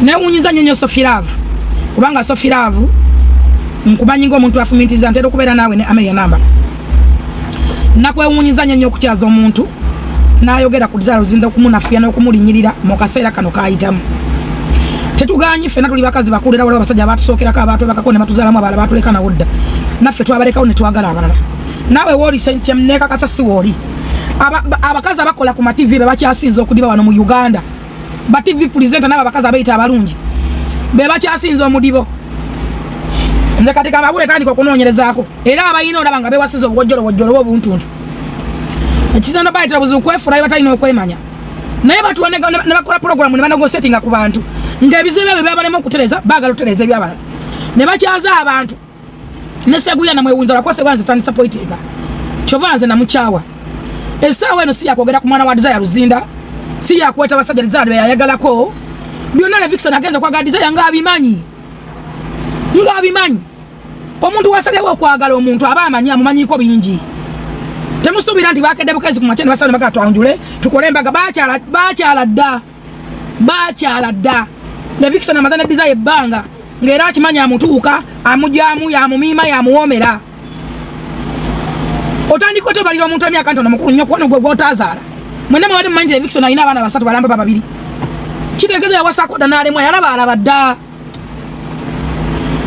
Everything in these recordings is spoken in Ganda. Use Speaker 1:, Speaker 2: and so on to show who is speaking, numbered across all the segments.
Speaker 1: Newunyiza nnyo nnyo Sophie Love, kubanga Sophie Love nkumanyi ng'omuntu afumintiriza, ntera okubeera naawe ne Amelia Namba. Nakwewunyiza nnyo nnyo okukyaza omuntu n'ayogera ku Desire Luzinda, okumunafuya n'okumulinyirira mu kaseera kano kayitamu. Tetuganyi, ffenna tuli bakazi bakulu, era waliwo abasajja abatusookerako, abatwebakako ne batuzaalamu abalala, batuleka nawo dda, naffe twabalekawo ne twagala abalala. Naawe wooli nekakasa si wooli. Abakazi abakola ku ma TV be bakyasinza okudiba wano mu Uganda, ba TV presenter n'abo abakazi abayita abalungi be bakyasinza omudibo. Nze kati kababule tandika okunoonyerezaako, era abalina olaba nga bewasiza obuwojjolowojjolo oba obuntuntu. Ekizando bayitira buzibu kwefula, batalina okwemanya, naye batuwa ne bakola pulogulamu ne banegotiatinga ku bantu ng'ebizibu ebyo byabalema okutereza, baagala okutereza ebyabalala ne bakyaza abantu. Ne Seguya namwewunza lwakuba Seguya nze tandisappointinga, kyova nze namukyawa. Essaawa eno si yakwogera ku mwana wa Desire Luzinda, si yakweta basajja Desire beyayagalako byonna. Levixone agenza okwagala Desire ng'abimanyi, ng'abimanyi. Omuntu wasalewo okwagala omuntu aba amanyi, amumanyiko bingi. Temusuubira nti bakedde bukezi ku makya ne basala ne bagaa twanjule tukole embaga. Bakyala, bakyala dda, bakyala dda. Levixone amaze ne Desire ebbanga, ng'era akimanyi amutuuka, amugyamu, yamumiima, yamuwoomera. Otandika otya obalira omuntu emyaka ntono mukulu nnyo kuwano gwe gwotazaala? Mwenna mwabadde mumanyi nti Levixone alina abaana basatu balamba ba babiri. Kitegeeza yawasako dda n'alemwa. Yalaba alaba dda,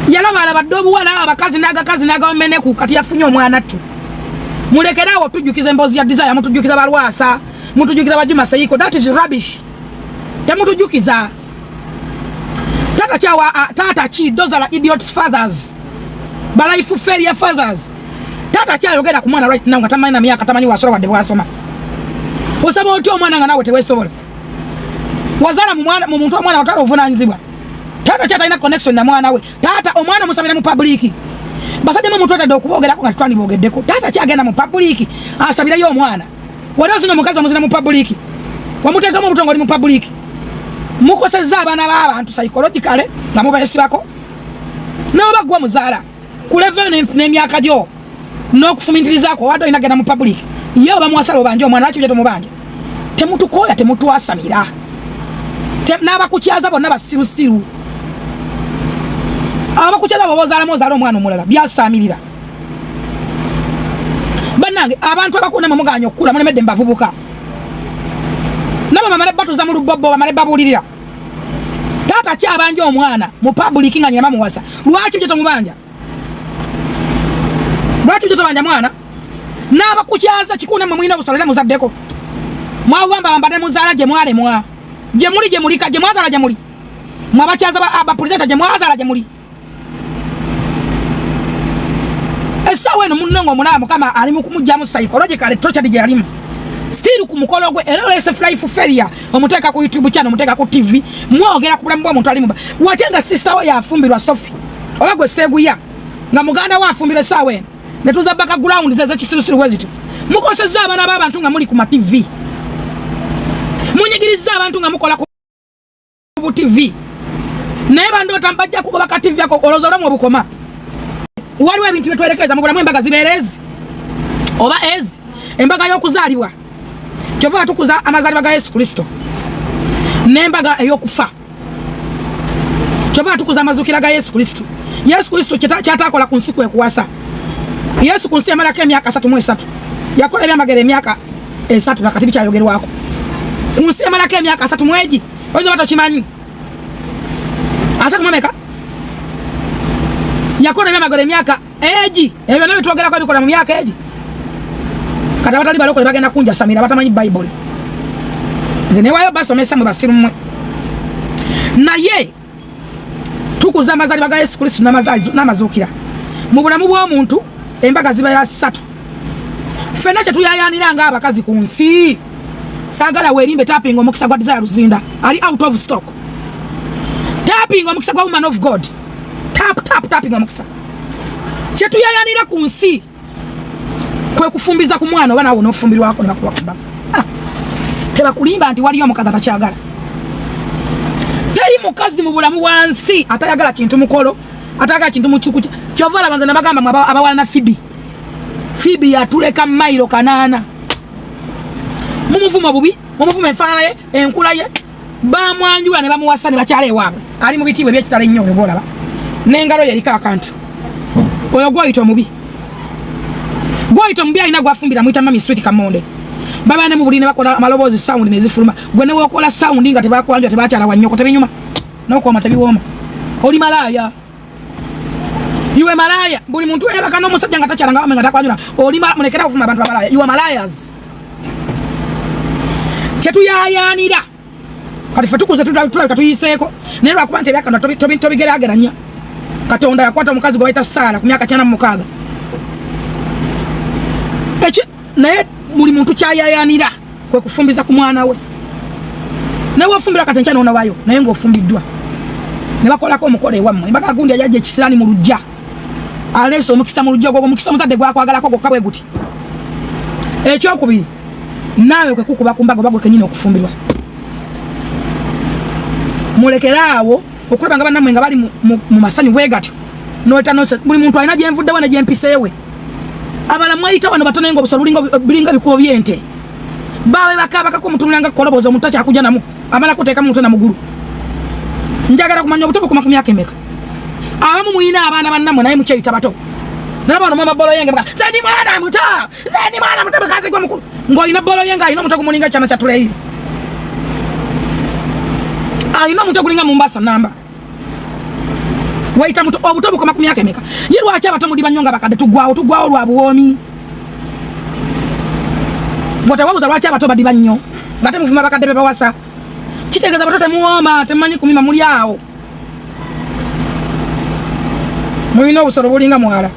Speaker 1: yalaba alaba dda obuwala, abakazi n'agakazi n'agawameneku. Kati yafunye omwana ttu. Mulekere awo tujjukiza emboozi ya Desire, mutujjukiza balwasa, mutujjukiza bajuma Seiko. That is rubbish. Temutujjukiza tata kyawa, tata ki. Those are idiot fathers, ba life failure fathers. Tata kyayogera ku mwana right now nga tamanyi na myaka, tamanyi wasola wadde bwasoma. Osaba otya omwana nga naawe teweesobola? Wazaala mu muntu omwana watwala obuvunanyizibwa. Taata kyatalina connection na mwana we. Taata omwana omusabira mu public. Basajja mu mutwetadde okubogerako nga tetwandibogeddeko. Taata kyagenda mu public asabirayo omwana? Wali ozina omukazi omuzina mu public, wamuteekamu obutongo oli mu public. Mukosezza abaana b'abantu psychologically nga mubeesibako. N'oba gwe omuzaala ku level n'emyaka gyo n'okufumintirizaako, obadde olina genda mu public ye oba muwasala obanje omwana? Lwaki bye tomubanja? Temutukooya, temutwasamira. N'abakukyaza bonna basirusiru. Abakukyaza bwoba ozaalamu, ozaala omwana omulala byasaamirira. Bannange, abantu abakulu namwe muganya okukula, mulemedde mubavubuka. Nabo bamale batuza mu lubobbo, bamale babuulirira. Taata kyabanja omwana mu public nga nyina bamuwasa? Lwaki bye tomubanja? Lwaki bye tobanja mwana? N'abakukyaza kikulu, namwe mulina obusolo era muzaddeko. Mwawamba bambadde muzaala gye mwalemwa, gye muli, gye mulika, gye mwazaala, gye muli mwabakyaza abapresenter, gye mwazaala, gye muli. Essaawa eno munno ng'omulaba Mukama ali mu kumugyamu psychological torture gye yalimu, still ku mukolo gwe era olese life failure, omuteeka ku YouTube channel, omuteeka ku TV, mwogera ku bulamu bw'omuntu alimu. Wate nga sister we yafumbirwa Sophie, oba gwe Seguya nga muganda we afumbirwa essaawa eno, ne tuza background ze ez'ekisirusiru bwe zityo. Mukosezza abaana b'abantu nga muli ku ma TV, munyigirizza abantu nga mukola ku bu TV, naye bandoota bajja kugoba ka TV ako. Olowooza obulamu obukoma? Waliwo ebintu byetwerekereza mu bulamu. Embaga zibeera ezi oba ezi, embaga y'okuzaalibwa, kyova tukuza amazaalibwa ga Yesu Kristo, n'embaga ey'okufa, kyova tukuza amazuukira ga Yesu Kristo. Yesu Kristo kyatakola ku nsi kwe kuwasa. Yesu ku nsi yamalako emyaka 33. Yakola ebyamagero emyaka 30, nakati bikyayogerwako. Ku nsi yamalako emyaka 30 mwegi. Oyinza oba tokimanyi, 30 mu emeka yakola ebyamagero emyaka egi. Ebyo byonna bitwogerako ebikola mu myaka egi. Kati abatali balokole bagenda kunjasamira, batamanyi Bayibuli. Nze newayo basomesa mwe basiru mmwe, naye tukuza amazaalibwa ga Yesu Kristo n'amazuukira. Mu bulamu bw'omuntu embaga ziba ya ssatu. Ffenna kyetuyayanira ng'abakazi ku nsi, saagala weerimbe. Tapinga omukisa gwa Desire Luzinda, ali out of stock. Tapinga omukisa gwa woman of God. Tap, tap, tapinga omukisa. Kyetuyayanira ku nsi kwe kufumbiza ku mwana, oba naawe onoofumbirwako ne bakuba kuba. Ah, tebakulimba nti waliyo omukazi atakyagala. Teri mukazi mu bulamu bwa nsi atayagala kintu mukolo, atayagala kintu mukyuku. Kyova olaba nze nabagamba mwe abawala na Fibi, Fibi yatuleka mayiro 800. Mumuvuma obubi, mumuvuma enfaanana ye, enkula ye. Bamwanjula ne bamuwasa ne bakyala ewaabwe. Ali mu bitiibwa eby'ekitalo ennyo oyo gw'olaba. N'engalo ye eriko akantu. Oyo gw'oyita omubi. Gw'oyita omubi alina gw'afumbira amuyita Mami Sweet Kamonde. Babeera ne mu buliri ne bakola amaloboozi sound ne zifuluma. Gwe ne w'okola sound nga tebakwanjula tebakyala wa nnyoko tebinyuma. N'okuwooma tebiwooma. Oli malaaya. Iwe malaaya. Buli muntu eyebaka n'omusajja nga takyala nga wame nga takwanjula. Oli malaaya. Mulekere okuvuma abantu abalaaya. You are malayas. Kyetuyayaanira. Kati ffe tukuze tulabika tuyiseeko. Naye lwakuba nti ebya Katonda tobigeraageranya. Katonda yakwata omukazi gwe bayita Saala ku myaka 96. Eki naye buli muntu kyayayaanira kwe kufumbiza ku mwana we. Naye wofumbira kati enkya n'onawayo naye ng'ofumbiddwa. Ne bakolako omukolo ewammwe. Embaga gundi yajja ekisiraani mu luggya. Aleese omukisa mu luggya ogwo omukisa omuzadde gwakwagalako gwokka bwe guti. Ekyokubiri naawe kwe kukuba ku mbaga oba gwe kennyini okufumbirwa. Mulekere awo okulaba nga bannammwe nga bali mu masanyu bwe gatyo. Noeta nonsense. Buli muntu alina gye nvuddewo ne gye mpiseewe. Abala mweyita wano batono nga obusolo bulinga ebikubo by'ente. Baawe bakaabakako omutunula nga kkoloboozi omuntu takyakujja namu amala kuteekamu mutwe na mugulu. Njagala kumanya obuto bukoma ku myaka emeka. Abamu mulina abaana bannammwe naye mukyeyita bato. Nalaba wano mama bolo yenge nze ndi mwana muto, nze ndi mwana muto mukazi gwe mukulu. Ng'olina bolo yenge alina omutwe gumulinga kyana kya tuleyi. Alina omutwe gulinga Mombasa namba. Wayita muto obuto bukoma ku myaka emeka. Ye lwaki abato muli bannyo nga bakadde tugwawo tugwawo lwa buwoomi. Gwe tewabuuza lwaki abato badiba nnyo nga temuvuma bakadde be bawasa. Kitegeeza abato temuwooma temumanyi kumima muli awo. Mulina obusolo bulinga mwala.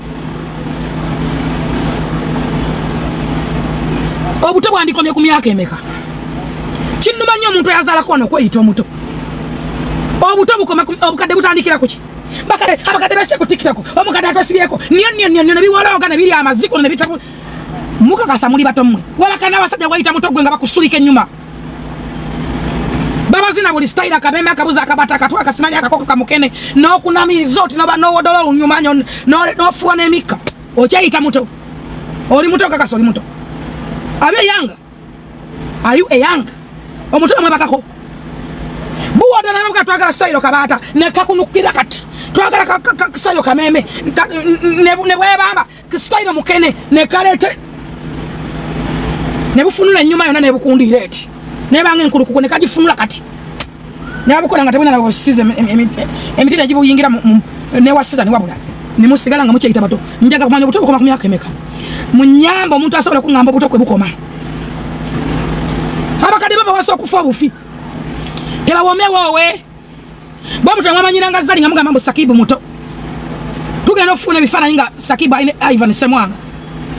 Speaker 1: Obuto bwandikomye ku myaka emeka? Kinnuma nnyo omuntu eyazaalako wano okweyita omuto. Obuto bukoma obukadde butandikira ku ki? Bakadde abakadde bese ku TikTok, omukadde atosibyeko nnyo nnyo nnyo nnyo ne biwalooga ne birya amazzi kuno ne bitabu. Mukakasa muli bato mmwe. Wabaka n'abasajja wayita muto gwe nga bakusulika ennyuma. Babazina buli style akabembe akabuzi akabata akatwa akasimanya akakoko kamukene n'okunamiriza oti noba n'owodola olunyuma nyo n'ofuwa n'emikka. Okyeyita muto. Oli muto kakasa oli muto. Abe yanga. Are you a young? Omuto bamwebakako. Buwodola nabuka twagala style kabaata ne kakunukira kati. Twagala style kameme ne bwebamba style mukene ne kalete. Ne bufunula ennyuma yonna ne bukundiira eti. Nebanga enkulukuku ne kagifunula kati. Nabukola nga tebulina nabusize emiti negibuyingira newasiza newabula ne musigala nga mukyeyita bato. Njaga kumanya obuto bukoma ku myaka emeka. Munyamba omuntu asobola okuŋŋamba obuto kwe bukoma. Abakadde babawasa okufa obufi. Tebawomewoowe. Bo muto mwamanyira nga Zari nga mugamba mbu Sakibu muto. Tugenda okufuna ebifaananyi nga Sakibu alina Ivan Ssemwanga.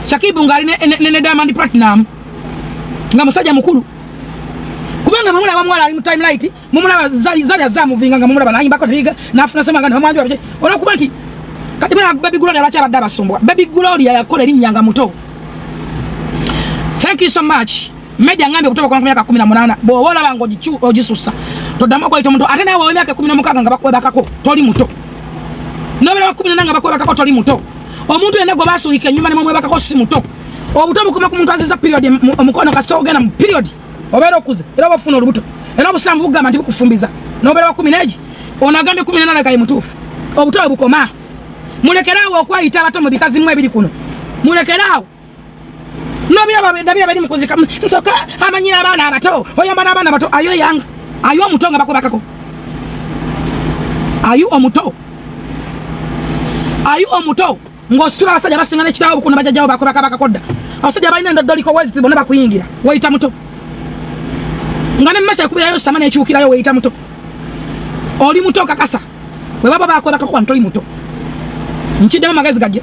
Speaker 1: Sakibu ng'ali ne Diamond Platinum nga musajja mukulu. Kubanga mumulaba muwala ali mu timeline, mumulaba Zari, Zari azza amuvinga nga mumulaba n'ayimbako ne biga, n'afuna Ssemwanga ne bamwanjula bye. Olw'okuba nti kati mulaba Baby Gloria lwaki abadde abasumbwa. Baby Gloria yakola erinnya nga muto. Thank you so much. Media ngambye okutoba kwa myaka 18 bw'oba olaba ng'ogisussa toddamu okweyita omuntu ate naawe ow'emyaka 16 nga bakwebakako toli muto. N'obeera wa 18 nga bakwebakako toli muto. Omuntu yenna gwe baasuulika ennyuma ne mumwebakako si muto. Obuto bukoma ku muntu aziza period omukono kasita ogenda mu period obeera okuze era oba ofuna olubuto era obusiraamu bugamba nti bukufumbiza n'obeera wa kumi n'egi ono agambye 18 alabika ye mutuufu. Obuto bwe bukoma. Mulekere awo okweyita abato mu bikazi mmwe ebiri kuno. Mulekere awo. Nobiraba bali mu kuzika nsoka amanyira abaana abato oyamba n'abaana abato ayo yanga ayo omuto nga bakwebakako ayo omuto ayo omuto ng'ositula abasajja basinga n'ekitaawo obukulu ne bajjajjawo bakwebakabakako dda abasajja balina endoddoliko weziti bonna bakuyingira weyita muto nga ne mmese ekubirayo sama n'ekyukirayo weyita muto oli muto kakasa bwe baba bakwebakako wano toli muto nkiddemu amagezi gajje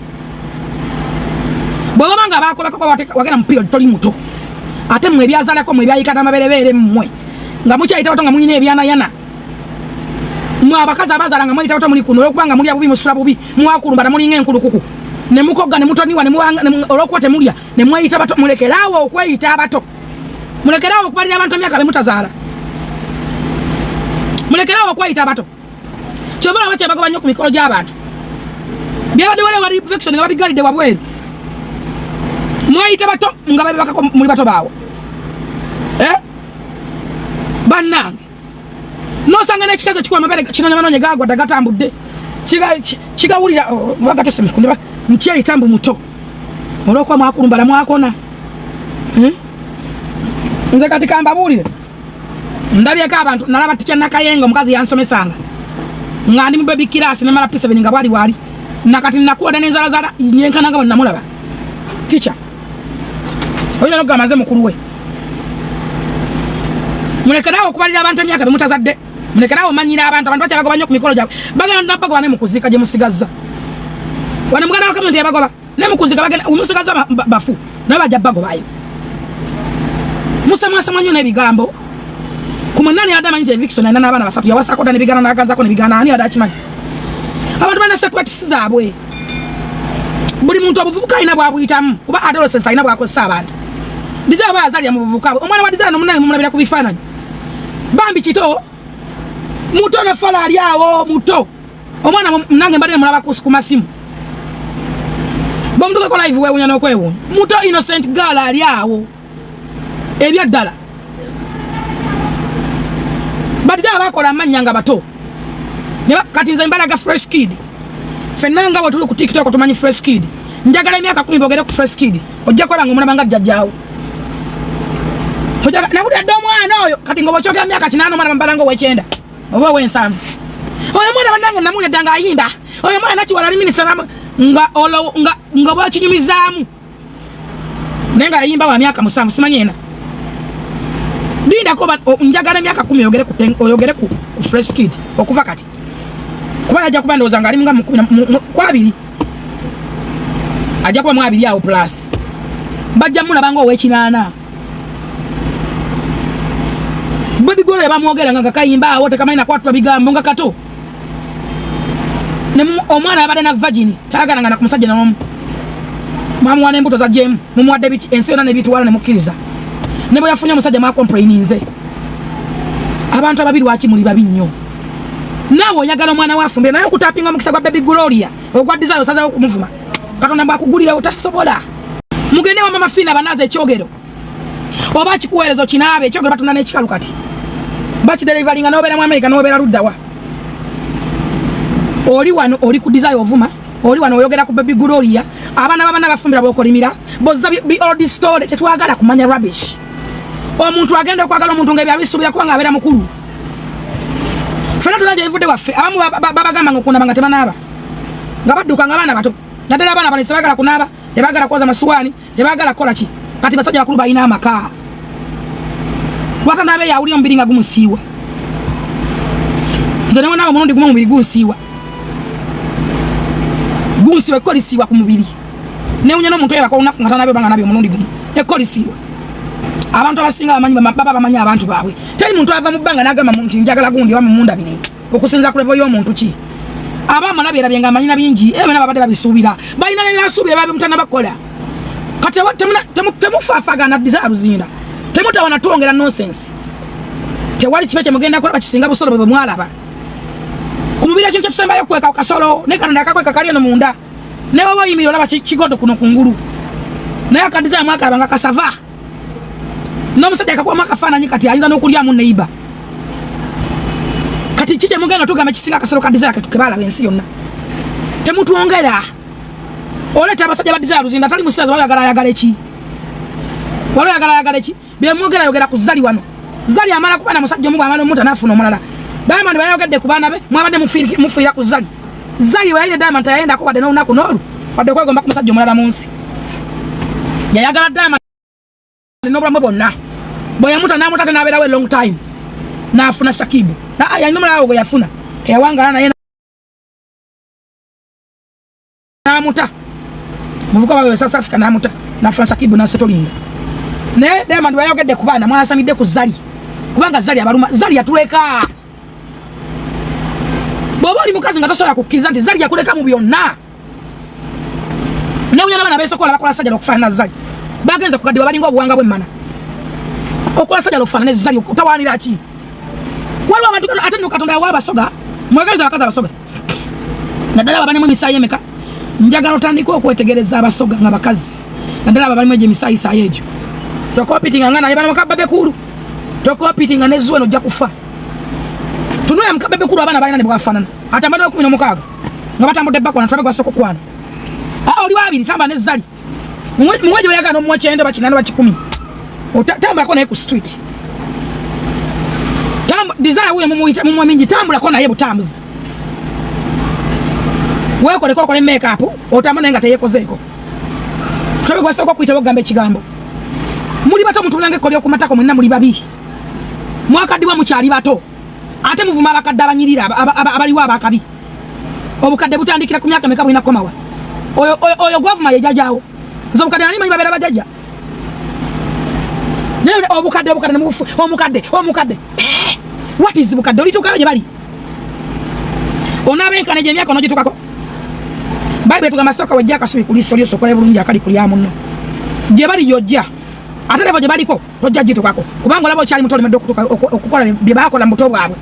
Speaker 1: bwe baba nga bakwebakako wagenda mu period toli muto ate mmwe ebyazalako mmwe ebyayikata amaberebeere mmwe nga mukyayita bato nga mulina ebyanayana mmwe abakazi abazaala nga mweyita bato muli kuno olwokuba nga mulya bubi musula bubi mwakulumbala mulinga enkulukuku ne mukogga ne mutoniwa olwokuba temulya ne mweyita bato mulekeraawo okweyita abato mulekeraawo okubalira abantu emyaka be mutazaala mulekeraawo okweyita abato kyova olaba kyebagoba nnyo ku mikolo gy'abantu byabadde waliwo wali infection nga babigalidde wabweru mweyita bato nga babibakako muli bato baawa bannange. Nosanga n'ekikazi ekikuba amabere kinoonya manoonye gagwa dda gatambudde. Kigawulira bagatuse nkyeyita mbu muto olwokuba mwakulumbala mwakona. Nze kati kambabuulire, ndabyeko abantu, nalaba tikya Nakayenga omukazi yansomesanga nga ndi mu baby class nemala P7 nga bwali bwali nakati nakuwada n'enzalazala nyenkana nga bwe namulaba teacher oyinza nokugamba nze mukulu we. Mulekeraawo okubalira abantu emyaka bemutazadde, mulekeraawo omanyira abantu. Abantu bakyalagoba nnyo ku mikolo gyabwe, bagenda nabagoba ne mukuziika gye musigazza wano. Muganda wa Kamenti yabagoba ne mukuzika, bagenda omusigaza bafu naye bajja bagobayo. Musamwasamwa nnyo n'ebigambo ku munani. Yadde amanyi nti Evixon alina n'abaana basatu, yawasako dda nebigaana n'aganzako nebigaana. Ani yadde akimanyi? Abantu balina secrets zaabwe. Buli muntu obuvubuka alina bwabuyitamu, kuba adolescence alina bwakozesa abantu. Desire aba yazalira mu buvubuka bwe. Omwana wa Desire nomunange mumulabira ku bifaananyi, bambi kito muto ne fala ali awo muto. Omwana nange mbadde mulaba ku masimu, bwomutukako live wewunya n'okwewunya. Muto innocent girl ali awo ebyaddala. But abakola amannya nga bato. Kati nze mbalaga Fresh Kid. Fenna nga bwe tuli ku TikTok tumanyi Fresh Kid. Njagala emyaka 10 bogere ku Fresh Kid, ojja kulaba nga omulaba nga jjajjaawo. Nawulira dde omwana oyo. Kati nga bwokyogera myaka 80, omwana bamubala nga ow'ekyenda oba ow'ensanvu. Oyo mwana bannange namuwulira dda ng'ayimba. Oyo mwana nakiwala ali minisita nga olo nga bwakinyumizaamu, naye nga yayimba wa myaka 7 simanyi ena. Lindako, njagala emyaka 10 oyogere ku Fresh Kid okuva kati, kuba yajja kuba ndowooza nga ali nga mu 20, ajja kuba mu 20 awo plus, bajja mulaba nga ow'ekyenda. Bwe bigolo bamwogera nga kayimba awo tekamanyi nakwatula bigambo nga kato. Omwana abadde na virgin, tayagalanga na ku musajja n'omu. Mwamuwa n'embuto zajjeemu, mumuwadde biki, ensi yonna nebituwala ne mukkiriza. Ne bwe yafunye omusajja mwakomplaininze. Abantu ababiri lwaki muli babi nnyo? Naawe oyagala omwana we afumbire, naye okutapinga omukisa gwa Baby Gloria ogwa Desire osazeewo okumuvuma. Katonda mbwakugulirawo tasobola. Mugende wa Mama Fina banaaza ekyogero oba kikuweereza okinaabe. Ekyogero batunda n'ekikalu kati bakideliveringa, n'obeera mu Amerika n'obeera luddawa. Oli wano oli ku Desire ovuma, oli wano oyogera ku Baby Gloria, abaana babana bafumbira bokolimira bozza bi old story. Tetwagala kumanya rubbish. Omuntu agenda okwagala omuntu nga ebyabisuubira kubanga abeera mukulu. Fena tulina gyebivudde waffe. Abamu babagamba nga okunaba nga tebanaaba, nga badduka nga abaana bato, naddala abaana abalenzi tebagala kunaaba, tebagala kwoza masuwaani, tebagala kukola ki. Kati basajja bakulu balina amaka, watanaabe yawulira omubiri nga gumusiiwa. Nze newenaaba omulundi gumu omubiri gunsiiwa, gunsiiwa, ekko lisiiwa ku mubiri. Newunya n'omuntu eyebaka olunaku nga tanaabye oba nga naabye omulundi gumu, ekko lisiiwa. Abantu abasinga bamanyi baba bamanyi abantu baabwe. Teri muntu ava mu bbanga n'agamba nti njagala gundi oba mumundabire okusinza ku level y'omuntu ki aba amala byerabye nga amanyi na bingi. Ebyo byonna babadde babisuubira, balina nebyasuubira babimutana bakola. Kati temufaafagana Desire Luzinda, temutawana twongera nonsense. Tewali kibe kyemugenda kulaba kisinga busolo bwe mwalaba ku mubiri. Ekintu kyetusembayo kweka kasolo, ne Katonda akakweka kali eno munda. Ne waba oyimirira olaba kigodo kuno kungulu, naye akadiza mwakalaba nga kasava n'omusajja akakubamu akafaananyi kati ayinza n'okulyamu neiba. Kati ki kyemugenda tugamba kisinga akasolo ka Desire kebalaba ensi yonna? Temutwongera. Oleeta abasajja ba Desire Luzinda tali musiyazi. Wayagala ayagala eki? Wali oyagala ayagala eki? Byemwogera yogera ku Zali wano. Zali amala kuba na musajja omu, bwamala omuta n'afuna omulala. Diamond bayogedde ku baana be, mwabadde mufiira ku Zali. Zali weyalina Diamond teyayendako wadde n'olunaku n'olu wadde okwegomba ku musajja omulala mu nsi. Yayagala Diamond n'obulamu bwonna. Bwe yamuta n'amuta ate n'abeerawo a long time n'afuna Shakibu. Yalina omulala gwe yafuna teyawangala naye n'amuta muvuka wawe South Africa n'amuta n'afuna Shakibu n'asetolinga. Naye Diamond weyayogedde ku baana, mwasamidde ku Zali kubanga Zali abaluma. Zali yatuleka. Bw'oba oli mukazi nga tosobola kukkiriza nti Zali yakuleka mu byonna. Newunya n'abaana beesokola bakola sajjala okufaanana Zali, bagenze kukaddiwa balinga obuwanga bw'emmana. Okola sajjala okufaanana Zali otawaanira ki? Waliwo abantu ate nno Katonda awa abasoga. Mwegaliza abakazi abasoga, naddala abo abalimu emisaayi emeka. Njagala otandike okwetegereza abasoga nga bakazi, naddala abo abalimu egyo emisaayisaayi egyo. Tokompetinga nga naye bano bakabba bekulu, tokompetinga ne Zuena, ojja kufa. Tunula mukabebe kulu abaana balina ne bwafaanana atambadde wa 16 nga batambudde bakwana tulabe gwasooka okukwana. Aa, oli wabiri tamba ne Zari muwe gyoyagala n'omuwa 90 ba 80 ba 100 otambulako naye ku street. Desire wuyo mumuyita mumuwa mingi, tambulako naye butambuzi, weekoleko okole makeup otambula naye nga teyeekozeeko. Tulabe gwasooka okuyita okugamba ekigambo. Muli bato, mutulanga ekkoli okumatako, mwenna muli babi, mwakaddibwa mukyali bato, ate muvuma abakadde abanyirira abaliwo abakabi. Obukadde butandikira ku myaka meka? Bulina kukomawa? Oyo gwavuma ye jjajjaawo. Nze obukadde nali manyi babeera bajjajja, naye obukadde obukadde nemubufu omukadde omukadde. What is bukadde? Olituukayo gye bali onaabenkana egyo emyaka onogituukako. Bayibuli etugamba sooka wejja akasubi ku liiso lyo sokole bulungi akali ku lya munno. Gye bali yojja, ate level gye baliko tojja gitukako, kubanga olaba okyali muto, olemedde okukola bye bakola mu buto bwabwe.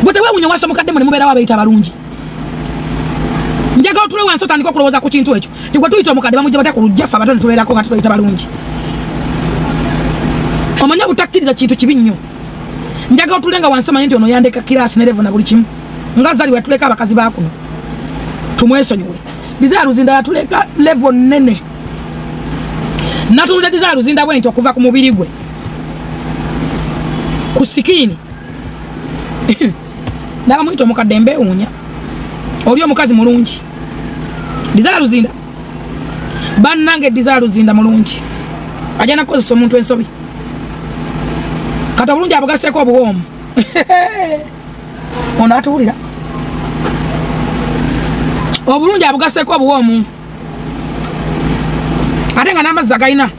Speaker 1: Bwe teweewunya wasa omukadde mu ne mubeerawo abeeyita abalungi. Njagala otule wansi otandika okulowooza ku kintu ekyo ti gwe tuyita omukadde bamujja batya ku lujja, ffe abato ne tubeerako nga tutuyita balungi? Omanye obutakkiriza kintu kibi nnyo. Njagala otule nga wansi omanye nti ono yandeka class ne level na buli kimu, nga Zali wetuleka abakazi bakuno tumwesonyiwe. Desire Luzinda yatuleka level nnene. Natunulira Desire Luzinda bwe nti okuva ku mubiri gwe ku skin nabamuyita omukadde, mbeewuunya. Oli omukazi mulungi Desire Luzinda, bannange. Desire Luzinda mulungi, ajja nakukozesa omuntu ensobi. Kati obulungi abugaseeko obuwoomu. Ono atuwulira, obulungi abugaseeko obuwoomu, ate nga n'amazzi agalina.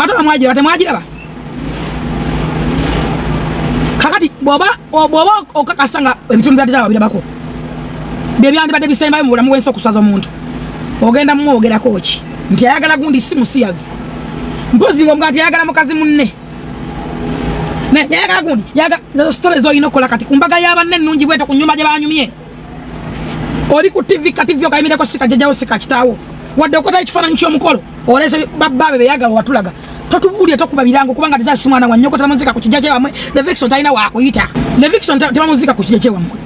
Speaker 1: Ate bamwagiraba temwagiraba. Kakati bw'oba okakasa nga ebitundu bya Desire birabako bye byandibadde bisembayo mu bulamu bw'ensi okuswaza omuntu, ogenda mumwogerako ki nti ayagala gundi si musiyazi? Mpozi ng'omuga nti ayagala mukazi munne, yayagala gundi, story zolina okukola kati ku mbaga y'abanne ennungi bwetyo, ku nyumba gye banyumye. Oli ku TV, ka TV okayimireko, si kajjajjawo, si kakitaawo, wadde okwata ekifaananyi ky'omukolo olese babbaabe beyagala watulaga. Totubuulire, tokuba birango, kubanga Desire si mwana wa nnyoko. Tebamuzika ku kijja kyewammwe. Levixone talina wakuyita. Levixone tebamuzika ku kijja kyewammwe,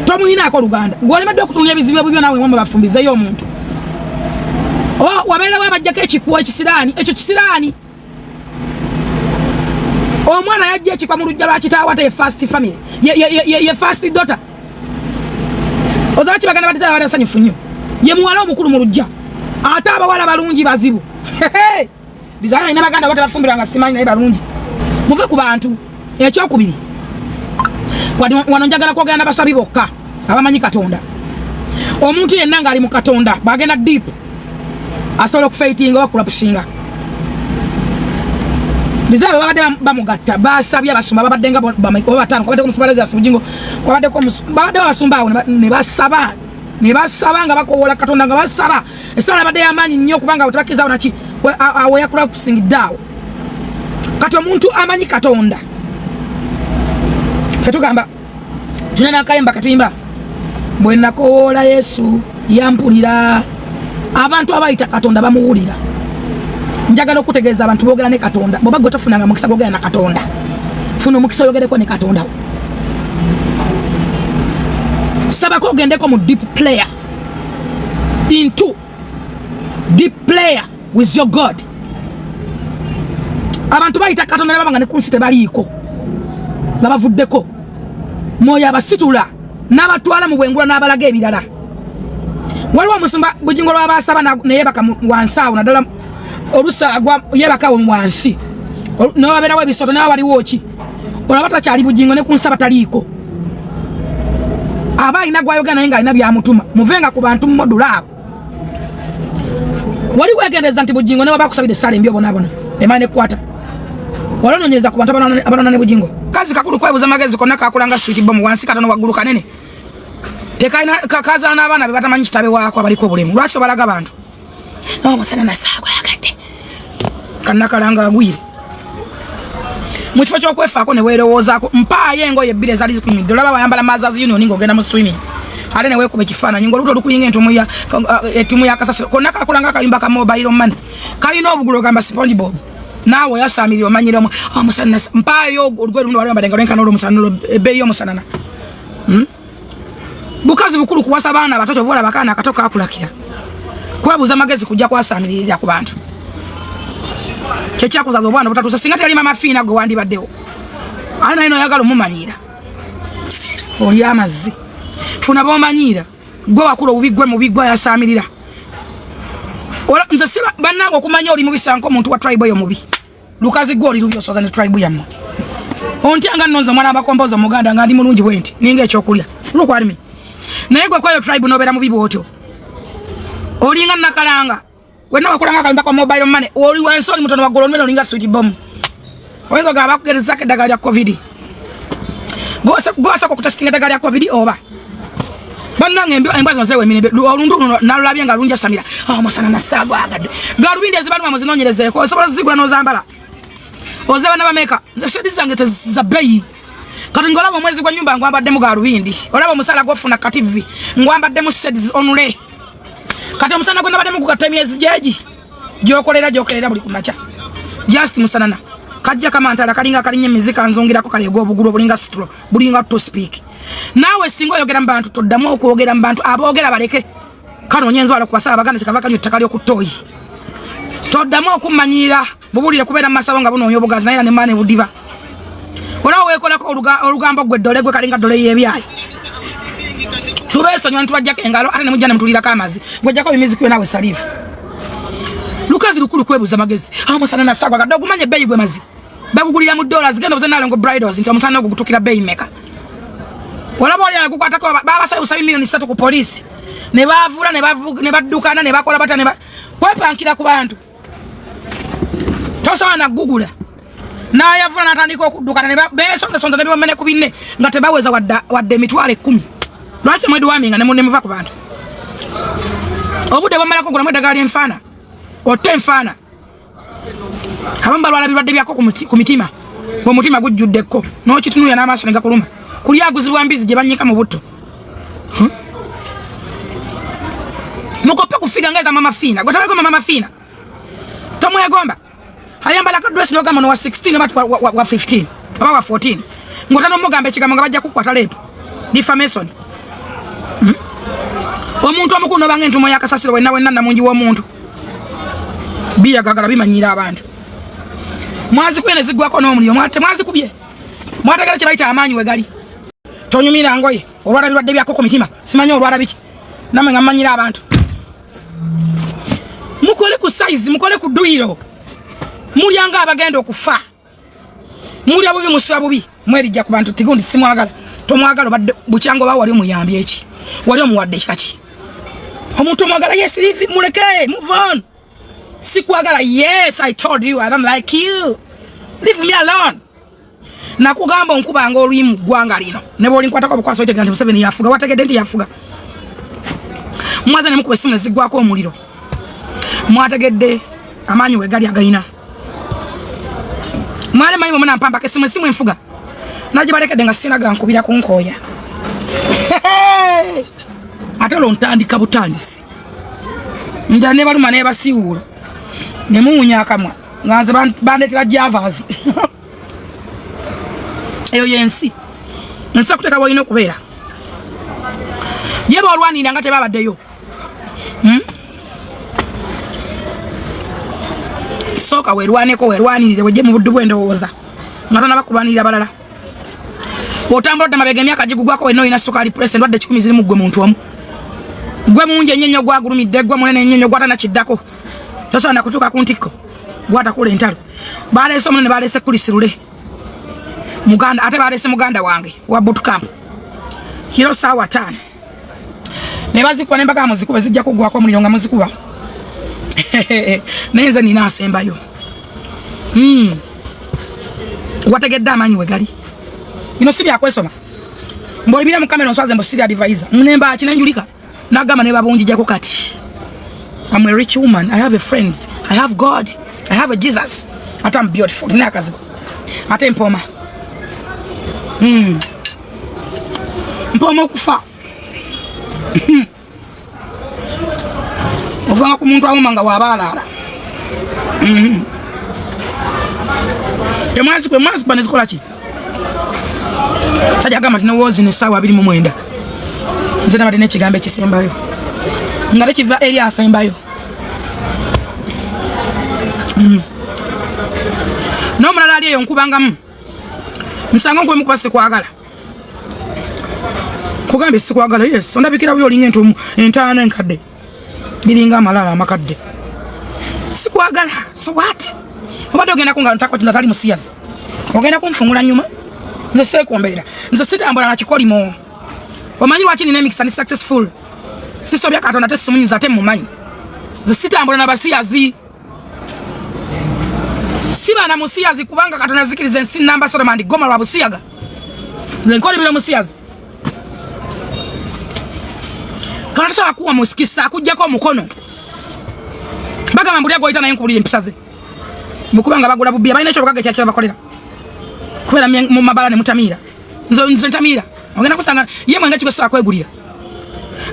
Speaker 1: tomuyinaako oluganda. Gweolemeddwa okutunula ebizibu ebyo naawe wamwe bafumbizeyo omuntu wabeerawo abajjako ekikuwa ekisiraani ekyo kisiraani. Omwana yajja ekikwa mu lujja lwa kitaawe, ate ye first family, ye first daughter. Ozaki baganda batata bali basanyufu nnyo, ye muwala omukulu mu lujja, ate abawala balungi bazibu. Desire alina baganda bata bafumbirwa nga simanyi, naye balungi. Muve ku bantu. Ekyokubiri, wano njagala kwogera n'abasabi bokka abamanyi Katonda. Omuntu yenna ng'ali mu Katonda bw'agenda deep asobola okufightinga oba kulapusinga. Desire babadde bamugatta, basabye abasumba babadde nga oba bataano. Kwabaddeko omusumba Lazarus Bugingo, kwabaddeko babadde babasumba awo ne basaba, ne basaba nga bakowoola Katonda, nga basaba essala abadde y'amaanyi nnyo, kubanga tebakkirizawo naki awo yakulapusingidde awo. Kati omuntu amanyi Katonda, ffe tugamba tulina n'akayimba katuyimba, bwe nakowoola Yesu yampulira. Abantu abayita Katonda bamuwulira. Njagala okutegeeza abantu boogera ne Katonda. Bwoba gwe tofunanga mukisa gwogera na Katonda, funa omukisa oyogereko ne Katonda. Sabako ogendeko mu deep prayer, into deep prayer with your God. Abantu bayita Katonda ne baba nga ne ku nsi tebaliiko, nga bavuddeko mwoyo abasitula n'abatwala mu bwengula n'abalaga ebirala. Waliwo omusumba Bugingo lwabasaba neyebaka wansi awo, naddala olusa agwa yebakawo wansi, newabeerawo ebisoto, nawe waliwo ki olaba takyali Bugingo ne ku nsi abataliiko aba alina gwayogera naye ng'alina byamutuma. Muvenga ku bantu mumodula abo. Wali wegendereza nti Bugingo ne waba akusabira essala embi obonaabona emala nekukwata? Wali onoonyereza ku bantu abanona ne Bugingo? Kazi kakulu kwebuza magezi konna kakulanga sweet bomb, wansi katono, waggulu kanene, tekalina kazaala n'abaana be batamanyi kitabe waako abaliko obulemu. Lwaki tobalaga bantu omusana nasaagwa yagadde kannakalanga agwire mu kifo ky'okwefaako ne weerowoozaako? Mpaayo engoye ebbiri ezaali zikunyumidde. Olaba wayambala Mothers Union ng'ogenda mu swimming, ate ne weekuba ekifaananyi ng'olubuto olukulinga entumu ya ettimu ya kasasiro. Konna kakulanga akayumba ka mobile money, kalina obugulu ogamba SpongeBob. Naawe oyasamirira omanyira omusana mpaayo olugoye luno wali wambadde nga lwenkana olw'omusana ebbeeyi y'omusanana. Bukazi bukulu kuwasa baana bato kyova olaba akaana akato kakulakira. Kwebuuza magezi kujja kwasamiririra ku bantu. Kyekyakuzaza obwana obutatuusa singa teyali Mama Fiina gwe wandibaddewo. Aye naye noyagala omumanyiira. Oli amazzi. Funa b'omanyiira. Gwe wakula obubi gwe mubi gwe ayasamirira. Ola nze siba bannange okumanya oli mubi sanko omuntu wa tribe eyo mubi. Lukazi gwe oli lubi osoza ne tribe yammwe. Ontya nga nnonze omwana abakomboza omuganda nga ndi mulungi bwe nti ninga ekyokulya. Lukwalimi. Naye gwe kweyo tribe n'obeera mubi bw'otyo. Olinga nakalanga. Wenna wakolanga akayimba ka mobile money. Oli wansi oli mutono waggulu onywera olinga sweet bomb. Oyinza ogamba bakugerezaako eddagala lya COVID. Gw'osooka okutesitinga eddagala lya COVID oba? Bannange embwa zino zeewa emirembe. Olundu luno nalulabye nga lunjasamira. Omusana nasaagwagadde. Gaalubindi ezibaluma muzinoonyerezeeko. Osobola ozigula n'ozambala. Ozaba n'abameka. Nze shedi zange za bbeeyi. Kati ng'olaba omwezi gw'ennyumba ngwambaddemu gaalubindi. Olaba omusaala gw'ofuna kativi ngwambaddemu shades onule. Kati omusana gwe nabaddemu gugatta emyezi gyegi gyokolera gyokerera buli kumakya. Just musanana. Kajja kamantala kalinga akalinnya emizi kanzungirako kale ogw'obugulu obulinga situlo bulinga to speak. Naawe singa oyogera mu bantu toddamu okwogera mu bantu aboogera baleke. Kano onye enzwala ku basawo abaganda kyekava kanywa ettaka ly'oku ttooyi. Toddamu okummanyiira bubuulire kubeera mu masabo nga bunoonya obugazi naye era ne mmaane budiba. Olaba weekolako olugambo gwe ddole gwe kalinga ddole y'ebyayi. Tubeesonyiwa ntubajjako engalo ate ne mujja ne mutulirako amazzi. Gw'ojjako ebimiziki byo naawe saliifu. Lukazi lukulu kwebuuza magezi. Omusana nasagwa gadde ogumanya ebbeeyi gwe mazi. Bagugulira mu dollars genda obuze Nalongo Bridals nti omusana ogwo gutukira bbeeyi mmeka. Olaba oli agukwatako babasabye busabi 3 million ku poliisi. Ne baavula ne baddukana ne bakola batya ne kwepankira ku bantu. Tosobola na gugula. N'ayavula n'atandika okuddukana ne beesonzasonza ne bibomene ku binne nga tebaweza wadde 10,000. Lwaki temwediwaminga ne muva ku bantu? Obudde bw'omalako gulamu eddagala ly'enfaana. Otte enfaana. Abamu balwala birwadde byako ku mitima. Bw'omutima gujjuddeko n'okitunuulira n'amaaso ne gakuluma. Kuli aguzibwa mbizi gye bannyika mu butto. Mukoppe ku ffiga nga eza Mama Fiina. Gwe tewegomba Mama Fiina. Tomwegomba. Ayambala ka dress n'ogamba ono wa 16 oba wa 15 oba wa 14. Ng'otana omugamba ekigambo nga bajja kukukwata leepu. Defamation. Omuntu omukulu n'obanga entuumo ya kasasiro wenna wenna namungi w'omuntu. Biyagagala bimanyiira abantu. Mwazikubye ne ziggwako n'omuliro. Temwazikubye. Mwategera kye bayita amaanyi we gali. Tonyumira ngoye olwala birwadde byako ku mitima. Simanyi olwala biki. Nammwe nga mmanyira abantu. Mukole ku size, mukole ku dduyiro. Mulya nga abagenda okufa. Mulya bubi, musula bubi. Mwerijja ku bantu tigundi simwagala. Tomwagala obadde bukyanga oba wali omuyambye eki. Wali omuwadde ekika ki. Omuntu omwagala yes, leave, muleke, move on. Sikwagala, yes, I told you I don't like you. Leave me alone. Nakugamba onkubanga oluyi mu ggwanga lino. Ne bw'olinkwatako obukwasi otegera nti Museveni yafuga, wategedde nti yafuga. Mwaze ne mukuba essimu ne ziggwako omuliro. Mwategedde amaanyi we gali agayina. Mwale manyi bwe munampampako essimu, essimu enfuga. Nagibalekedde nga sirina gankubira kunkooya. Ate olwo ntandika butandisi. Njala ne baluma ne basiiwuula. Ne muwunya akamwa nga nze bandeetera javas. Eyo y'ensi. Ensi ekuteeka w'olina okubeera. Ye b'olwanirira nga tebabaddeyo. Sooka weerwaneko, weerwanirire, wejje mu buddu bw'endowooza nga tonaba kulwanirira balala. Otambula odda mabega emyaka gigugwako wenna olina sukaali pulesa endwadde 10 ziri mu ggwe muntu omu. Ggwe mungi ennyo nnyo gwagulumidde, ggwe munene ennyo nnyo gwatana kiddako. Tosobola na kutuuka ku ntikko gwatakula entalo. Baleese omunene, baleese kulisirule. Muganda, ate baleese muganda wange wa bootcamp. Kiro ssaawa 5. Ne bazikuba ne mbagamba muzikube zijja kuggwako omuliro nga muzikuba. Naye nze nina asembayo. Wategedde amaanyi we gali. Bino si byakwesoma. Mbw'oyimira mu kamera onswaze mbu siri advisor. Munemba ki nenjulika. Nagamba ne babunjijjako kati. I'm a rich woman. I have a friends. I have God. I have a Jesus. Ate I'm beautiful. Nina akazigo. Ate mpooma. Mpooma okufa. Ovanga ku muntu awoma nga wabaalaala. Temwazikuba, mwazikuba nezikola ki? Sajja agamba nti nowoozi ne 29. Nze nabadde n'ekigambo ekisembayo nga tekiva eri asembayo. N'omulala ali eyo nkubangamu nsanga nkuwemu kuba sikwagala. Kugambye sikwagala, yes, ondabikira buyo olinga entuumu entaana enkadde, biringa amalala amakadde. Sikwagala, so what? Obadde ogenda kunga ntako kino tali musiyazi, ogenda kunfungula nyuma. Nze seekomberera, nze sitambula na kikolimo. Omanyi lwaki nina emikisa ni successful? Sisobya Katonda, ate simunyiza, ate mumanyi. Nze sitambula na basiyazi, siba na musiyazi, kubanga Katonda azikiriza ensi namba Sodoma and Gomora lwa busiyaga. Nze nkola ebiro musiyazi. Katonda tasobola kuwa musikisa akuggyako omukono. Bagamba mbuli agoyita naye nkubulira empisa ze. Mukubanga bagula bubbi, abalina ekyobugaga ekyakira bakolera kubeera mu mabala ne mutamiira. Nze ntamiira, ogenda kusanga ye mwenge kigwe kwegulira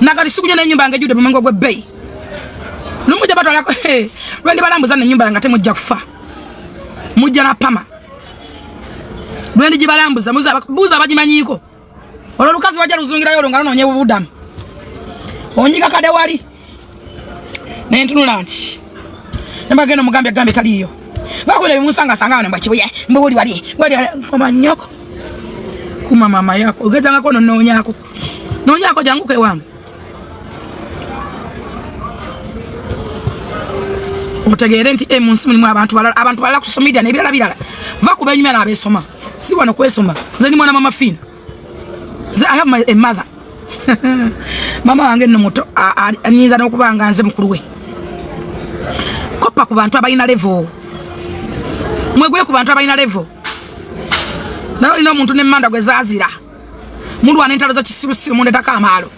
Speaker 1: nakati sikunywa n'ennyumba nga ejjudde bumwengo gw'ebbeeyi. Lumujja batwalako lwendi balambuza n'ennyumba yange ate mujja kufa, mujja na pama lwendi gibalambuza. Buuza abagimanyiiko. Olwo olukazi wajja luzungirayo olwo nga lunoonya obubudamu, onyiga kade wali nentunula nti nembagenda omugambye agambye taliiyo. Bakwenda bimusangasanga wano mbwa Kibuye mbuli wali wali koma nnyoko kuma mama yako ogezangako nonoonyako noonyako janguko ewange otegeere nti mu nsi mulimu abantu balala, abantu balala ku social media n'ebirala birala. Va ku benyumya n'abeesoma, si wano kwesoma. Nze ndi mwana mama Fiina. Nze I have my a mother. Mama wange nno muto, anyinza n'okuba nga nze mukulu we. Kopa ku bantu abalina level, mwegwe ku bantu abalina level. Naye olina omuntu n'emmanda gwe zaazira, mulwana entalo za kisirusiru, mundetako amaalo,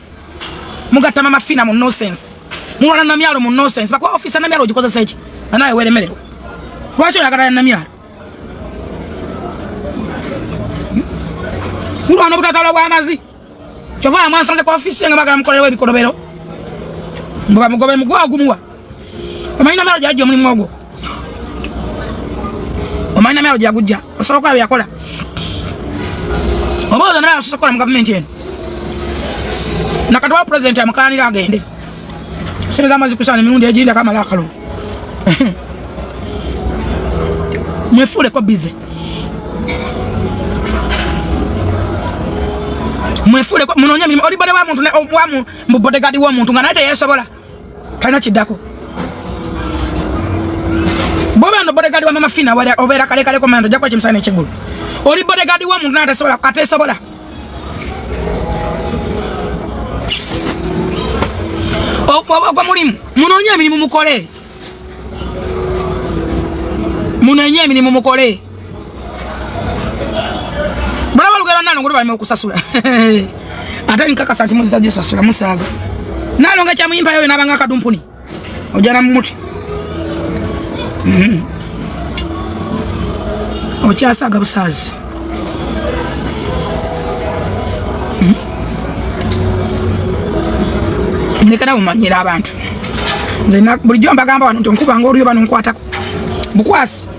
Speaker 1: mugatta mama Fiina mu nonsense, mulwana Namyalo mu nonsense. Bakuwa ofisa Namyalo ogikozesa eki? Nawe weremererwa. Lwaki oyagala Namyalo? Mulwana obutatala bw'amazi, kyova amwansanze ku ofisi nga bagala mukolerewo ebikolobero mbuba mugobe mugwa ogumuwa. Omanyi Namyalo gyajja omulimu ogwo? Omanyi Namyalo gyagujja? Osobola okukola byeyakola? Oba oza Namyalo asobola kukola mu gavumenti eno? Nakati wa pulezidenti amukaanira agende kusemeza amazzi kusaana emirundi egirindako amala akalulu. Mwefuuleko bize, mwefuuleko, munoonye emirimu. Oli bode wa muntu mu bodyguard w'omuntu nga naye teyeesobola, talina kiddako. Bwoba no bodyguard wa mama Fina, obeera kalekaleko mando ojja kuba kimusana ekyeggulu. Oli bodyguard w'omuntu naye atesobola, atesobola. Ogwo mulimu, munoonye emirimu mukole, munoonye emirimu mukole. Bulaba olugero nalongo lwe okusasula, ate nkakasa nti muzza gisasula. Musaaga nalongo ekyamuyimpa yoyo nabanga akadumpuni ojana mumuti. Okyasaaga busaazi. Mulekera mumanyira abantu. Nze bulijjo mbagamba wano nti onkubanga olyo bano nkwatako bukwasi,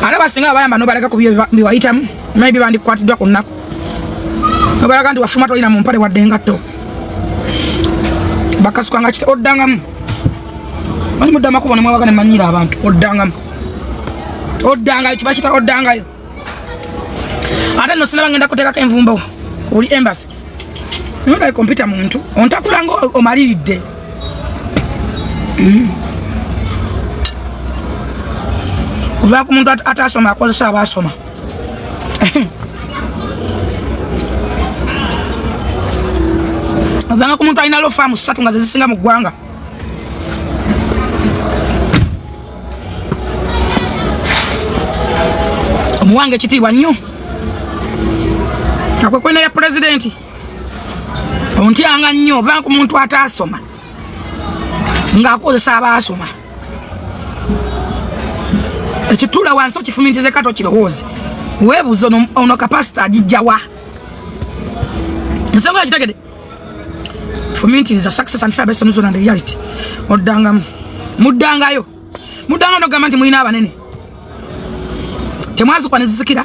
Speaker 1: ate basinga babayamba nobaleka ku byo biwayitamu. Maybe bandikukwatiddwa ku nnaku, nobalaga nti wafuma tolina mu mpale wadde engatto, bakasukanga kita oddangamu. Manyi mudda amakubo nemwewaga nemanyira abantu. Oddangamu, oddangayo, kiba kita oddangayo. Ate nno sinaba ngenda kuteekako envumbo ku buli embassy. Naye kompyuta muntu ontakula nga omaliridde. Ova ku muntu atasoma akozesa abasoma. Ovanga ku muntu alina law firm 3 nga zezisinga mu ggwanga. Omuwanga ekitiibwa nnyo akwekwena ya pulezidenti ontyanga nnyo. Ova ku muntu ataasoma ng'akozesa abaasoma. Ekituula wansi okifumintize kato kirowooze, weebuuze ono kapasita agijjawa. Ensonga yakitegedde. Fumintiriza success and fair based on and reality. Oddangamu, muddangayo, muddanga nogamba nti mulina abanene. Temwazikuba ne zizikira?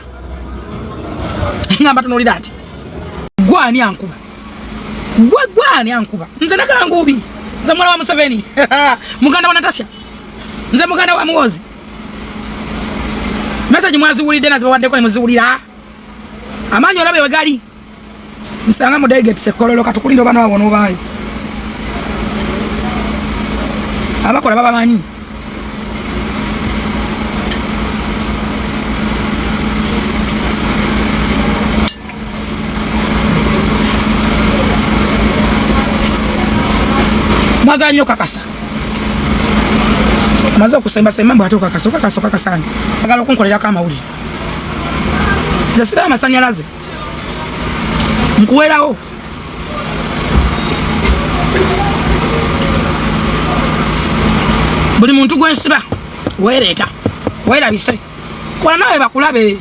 Speaker 1: Nga mbatunuulira nti gwani ankuba, gwe gwani ankuba? Nze nakanguubi, nze mwana wa Museveni, muganda wa Natasha, nze muganda wa Muwozi. Message mwaziwulidde, nazibawaddeko ne muziwulira. Amaanyi olabe we gali. Nsanga mu delegates ekololo katukulinde oba nawe onoobaayo. Abakola babamanyi. Mwagala nnyo okakasa, amaze okusembasemba mbu ate okakasa, okakasa, okakasani. Agala okunkolerako amawulire. Nze sigala amasanyalaze nkuwerawo. Buli muntu gwensiba weereeta, weerabise, kola nawe bakulabe,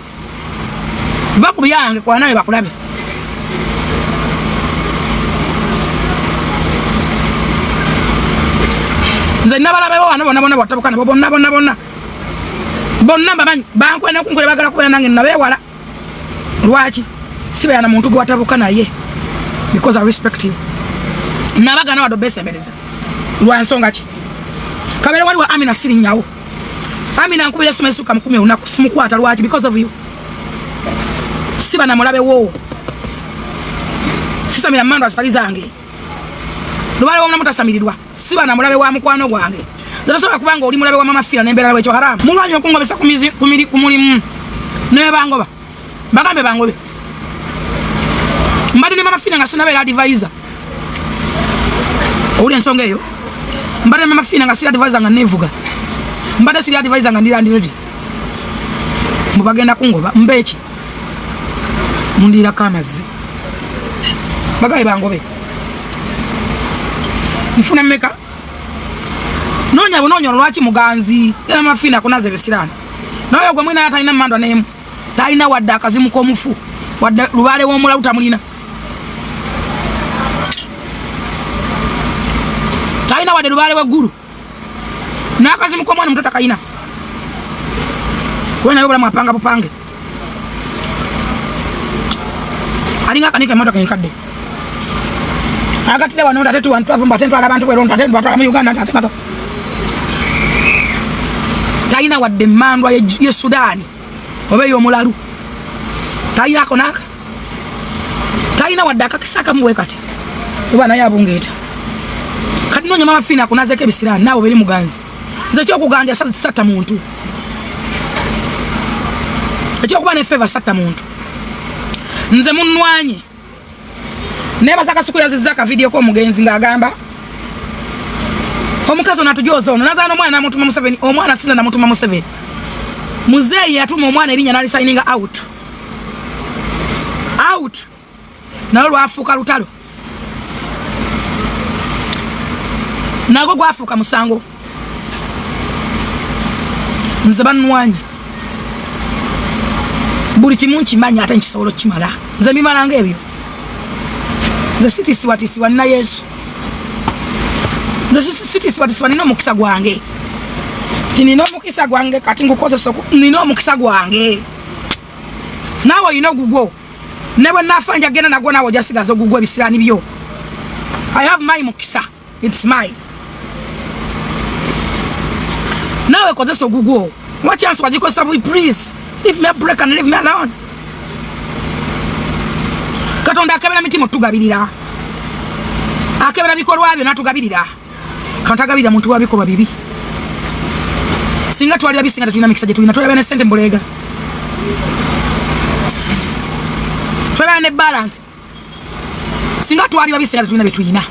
Speaker 1: va ku byange, kola nawe bakulabe. Nze nabalabewo wano bonna bonna bwatabuka nabo bonna bonna bonna bonna mbamanyi, bankwena kunkola, bagala kubeera nange, nabeewala. Lwaki sibeera na muntu gwatabuka naye? Because I respect you. Nabagana wadde obesembereza lwa nsonga ki? Kabeera waliwo Amina sirinyawo. Amina nkubira esimu esukka mu 10 olunaku, simukwata. Lwaki? Because of you. Siba na mulabe wo, sisamira mando azitali zange. Lubale womulamu tasamirirwa. Siba na mulabe wa mukwano gwange. Tosobola kubanga oli mulabe wa mama Fina nembeera lwekyo haramu. Mulwanyi okungobesa ku mulimu nebangoba, bagambe bangobe. Mbadde ne mama Fina nga sinabeera advisor. Owuli ensonga eyo? Mbadde ne mama Fina nga siri advisor, nga nevuga. Mbadde siri advisor, nga ndi landlady. Mbu bagenda kungoba mbeeki, mundiirako amazzi, bagabe bangobe. Nfuna mmeka? Noonya bunoonya. Lwaki muganzi era mafina kunaza ebisiraani? Naye gwe mwina atalina mandwa n'emu, talina wadde akazimu k'omufu, wadde lubaale w'omulalu tamulina, talina wadde lubaale w'eggulu, n'akazimu k'omwana omuto takayina, kuba naye obulamu apanga bupange, alinga akanika emotoka enkadde agatire wano, ate tuwantwavumba, ate ntwala abantu bweronto, ate batwala mu Uganda, ate bato talina wadde emandwa ye Sudaani oba ey'omulalu, talinako naaka, talina wadde akakisa akamu bwe kati, oba naye abungeeta. Kati noonya mama Fiina akunazeeko ebisiraani, naawe beri muganzi. Nze ekyokuganja satta muntu, ekyokuba ne favor satta muntu. Nze munnwanye. Nebaza Kasuku yazizza akavidiyo k'omugenzi ng'agamba omukazi ono atujooza, ono nazaala omwana namutuma Museveni. Omwana sinza namutuma Museveni, muzeeyi yatuma omwana erinnya nalisigninga out out, nalwo lwafuuka lutalo, nagwo gwafuuka musango. Nze bannwanye, buli kimu nkimanyi ate nkisobola okukimala. Nze mbimalanga ebyo. Nze sitiisibwatiisibwa, nina Yesu. Nze sitiisibwatiisibwa, nina omukisa gwange. Ti nina omukisa gwange, kati ngukozesa. Nina omukisa gwange, naawe olina ogugwo. Ne bwe naafa njagenda nagwo, naawe ojasigaza ogugwo, ebisiraani byo. I have my mukisa, it's mine. Naawe kozesa ogugwo. Wa chance wagikozesa bui. Please leave me a break and leave me alone. Katonda akebera mitima otugabirira, akebera bikolwa byo natugabirira. Katonda agabirira muntu wa bikolwa bibi. Singa twali babi, singa tetulina mikisa gye tulina. Twalaba ne sente mbuleega, twalaba ne balance. Singa twali babi, singa tetulina bye tulina.